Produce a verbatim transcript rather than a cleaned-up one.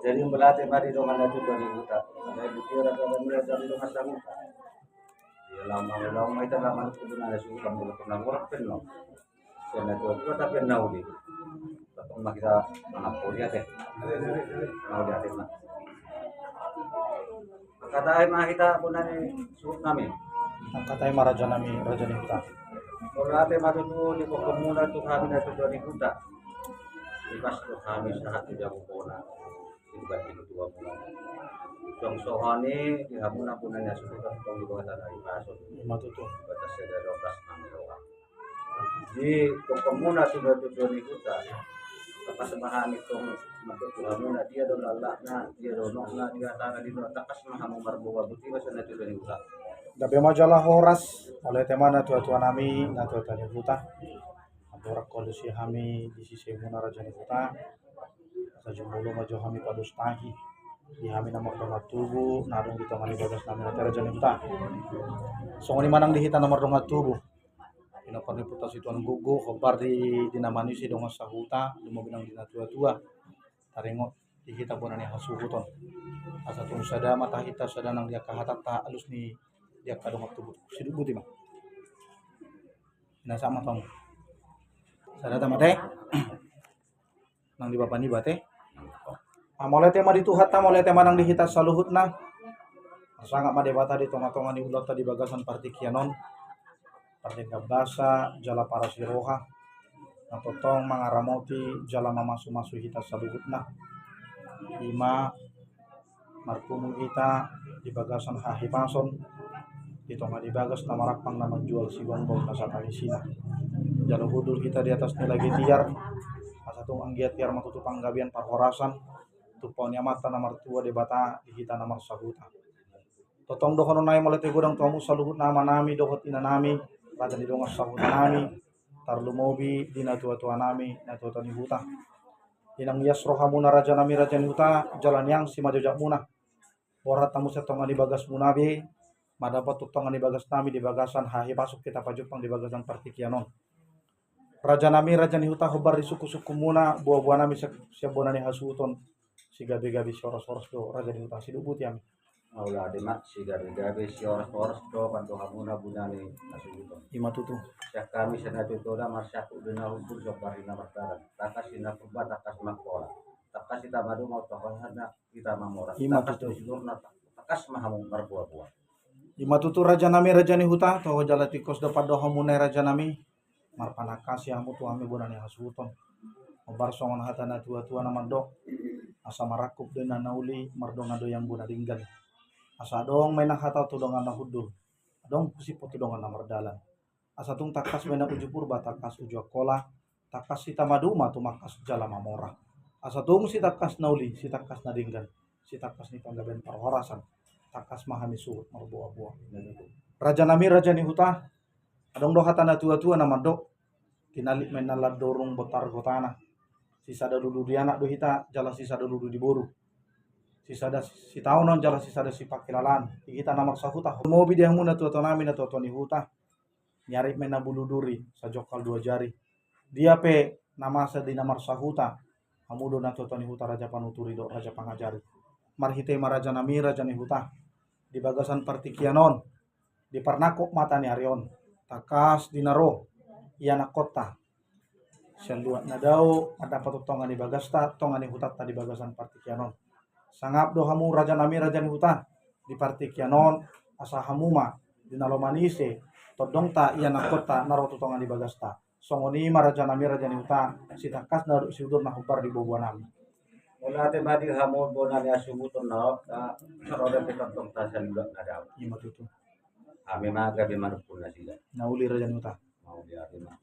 Jadi mauliate ma di dongan na tuatua ni huta. Alai di piara dalam ia dari dongan sahuta. Ia lama lama itu lama itu guna ada suka mulu pernah murah penuh. Ia na tuatua tapi na uli. Tong ma hita mangampuri ate. Mauliate ma. Mangkatai ma hita bona ni suhut nami. Mangkatai ma raja nami, raja ni huta. Mauliate ma tutu di pokokmuna tu hami na tuatua ni huta. Di pas tu hami sahat tu jabu bona. Di bagi tuamuna. Jong sohani di hamuna bona ni asuhut tong di bawah tanah di pasun. Ima tutu. Batas sada rotas nang roha. Di pokokmuna tu na tuatua ni huta. Tangkas ma hami tong mandok tu hamuna dia do lalakna, dia do nokna, dia tanah di nokna tangkas ma hamu marboa buti masa na tuatua ni huta. Gabe ma jala horas, mauliate ma na tuatua nami, na tuatua ni huta. Amborak kolusi hami di sisi muna raja ni huta. Asa jumolo ma jo hami padostahi. Di hami na mardongan tubu, na adong di tonga ni bagas nami na raja ni huta. Songon i manang di hita na mardongan tubu. Ina parniputa situan gogo, hombar di, di na manise dongan sahuta, lumobi nang di na tuatua. Taringot di hita bona ni hasuhuton. Asa tung sada mata hita sada nang di angka hatanta alus ni di angka dongan tubu. Siduk buti ma. Ina sama tong. Sada tamate. Nang di bapa ni bate. Mauliate ma di Tuhanta, mauliate ma nang di hita saluhutna. Sangap ma Debata di tonga-tonga ni ulaonta di bagasan partingkian on. Pardenggan basa jala parasi roha. Na tongtong mangaramoti jala mamasu-masu hita saluhutna. Ima marpungu hita di bagasan hahipason, di tonga ni bagas na marampang na manjual sibombong na satanisina. Jalo hundul hita di atas ni lage tiar, asa tung anggiat tiar ma tutu panggabean parhorasan, tumpahon ni Amanta na martua Debata di hita na marsahuta. Tongtong dohonon nami mauliate godang tu hamu saluhutna amanami dohot inanami, raja ni dongan sahuta nami, tarlumobi di na tuatua nami, na tuatua ni huta. Inang ias rohamuna raja nami raja ni huta, jala niang simanjojak muna. Borat hamu sian tonga ni bagas muna be, mandapot tu tonga ni bagas nami di bagasan hahipason hita pajumpang di bagasan partingkian on. Raja nami raja ni huta, hombar di sungkun-sungkun muna, boa-boa nami sian, sian bona ni hasuhuton, sigabe-gabe sihoras-horas do raja ni huta, siduk buti hami. Mauliate ma, sigabe-gabe sihoras-horas do pandohanmuna bona ni hasuhuton. Ima tutu. Sian hami sian na tuatua na marsahut di na hundul sombar di na mardalan. Tangkas di na purba tangkas ma horas. Tangkas hita maduma tangkas hita mamora. Ima tutu. Tangkas ma hamu marboa-boa. Ima tutu raja nami raja ni huta, toho jala tingkos do pandohanmuna i raja nami. Marpanangkasi hamu tu hami bona ni hasuhuton. Hombar songon hata na tuatua na mandok, asa marangkup do inna na uli, mardongan do iang bona denggan. Asa adong ma inna hata tu dongan na hundul, adong husiphon tu dongan na mardalan. Asa tung tangkas ma inna uju purba tangkas uju angkola, tangkas hita maduma tumangkas jala mamora. Asa tung sitangkas na uli, sitangkas na denggan, sitangkas ni panggabean parhorasan, tangkas ma hami suhut marboa-boa. Raja nami raja ni huta, adong do hata na tuatua na mandok, tinallik ma inna landorung bontar gotana. Sisada lulu di anak do hita jala sisada lulu di boru. Sisada sitaonon jala sisada sipangkilalaan di hita na marsahuta. Mobi di hamu na tuatua nami na tuatua ni huta. Niarit ma inna bulu duri sajongkal dua jari. Dia pe na masa di na marsahuta, hamu do na tuatua ni huta raja panuturi dohot raja pangajari. Marhite ma raja nami raja ni huta, di bagasan partingkian on, di parnangkok mata ni ari on, tangkas di na ro ianakkonta sian luat na dao mandapot tu tonga ni bagasta, tonga ni hutanta di bagasan partingkian on. Sangap do hamu raja nami raja ni huta di partingkian on, asa hamu ma di na lobi manise tondongta ianakkonta na ro tu tonga ni bagasta. Songon i ma raja nami raja ni huta, sitangkas na dohot siudurna hombar di boa-boa nami. Mauliate ma di hamu bona ni hasuhuton na ro dohot tondongta sian luat na dao. Ima tutu. Hami ma gabe manungkun nasida. Na uli raja ni huta. Mauliate ma.